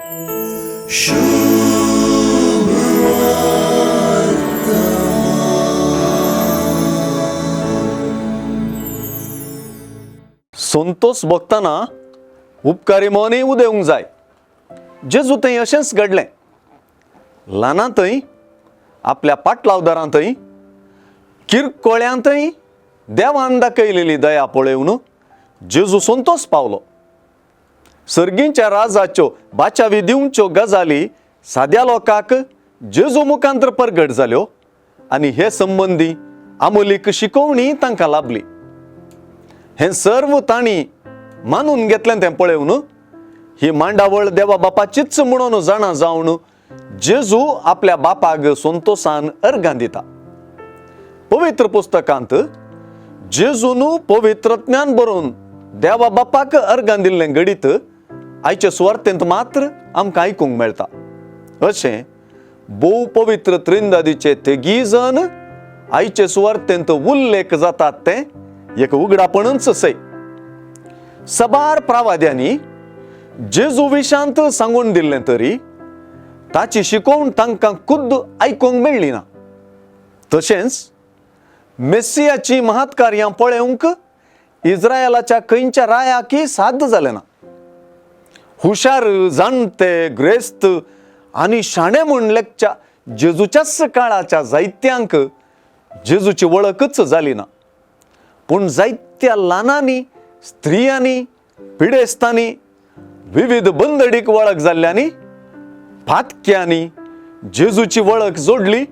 संतोष भोगतना उपकारी मनय उदेवंक जाय. जेजू थंय अशेंच घडलें. ल्हानांतय आपल्या पाटलावदारांतय किरकोळ्यांतय देवान दाखयलेली दया पळोवन जेजू संतोष पावलो. सर्गींच्या राजाच्यो बाचावी दिवच्यो गजाली साद्या लोकांक जेजू मुखांतर परगट जाल्यो आनी हे संबंदी आमोलीक शिकोवणी तांकां लाभली. हें सर्व तांणी मानून घेतलें तें पळोवन ही मांडावळ देवा बापाचीच म्हणून जाणा जावन जेजू आपल्या बापाक संतोसान अर्गां दिता. पवित्र पुस्तकांत जेजून पवित्र ज्ञान बरोवन देवा बापाक अर्गां दिल्लें घडीत आयचे सुवार्थेंत मात्र आमकां आयकूंक मेळटा. अशें भोव पवित्र त्रिंदादीचे तेगी जण आयचे सुवार्थेंत उल्लेख जातात तें एक उगडापणूच सय. सबार प्रावाद्यांनी जेजू विशांत सांगून दिल्लें तरी ताची शिकोवण तांकां खुद्द आयकूंक मेळ्ळी ना. तशेंच मेस्सियाची महत्कार्यां पळोवंक इस्रायलाच्या खंयच्या रायाकय साध्य जालें ना. हुशार जाणटे ग्रेस्त आनी शाणे म्हूण लेखच्या जेजूच्याच काळाच्या जायत्यांक जेजूची वळखच जाली ना. पूण जायत्या ल्हानांनी, स्त्रियांनी, पिडेस्तांनी, विविध बंदडीक वळख जाल्ल्यांनी, पातक्यांनी जेजूची वळख जोडली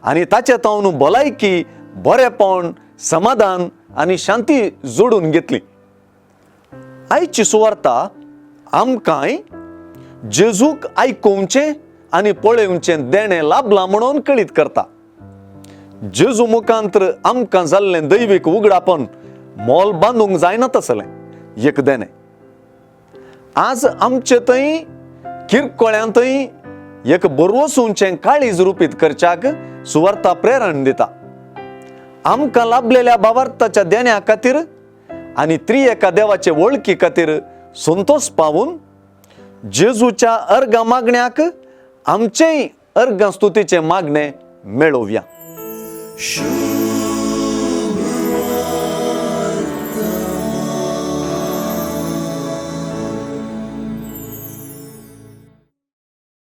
आनी ताचे तावन भलायकी, बरेपण, समाधान आनी शांती जोडून घेतली. आयची सुवार्ता आमकांय जेजूक आयकुवचें आनी पळोवचें देणें लाभलां म्हणून कळीत करता. जेजू मुखांतर आमकां जाल्लें दैवीक उगडापण मोल बांदूंक जायना तसलें एक देणें. आज आमचे थंय किरकोळ्यांतय एक बरवसूंचें काळीज रुपीत करच्याक सुवार्ता प्रेरण दिता. आमकां लाभलेल्या भावार्थाच्या देण्या खातीर आनी त्रिएका देवाचे वळखी खातीर संतोष पावून जेजूच्या अर्गां मागण्याक आमचेय अर्गां स्तुतीचें मागणें मेळोवया.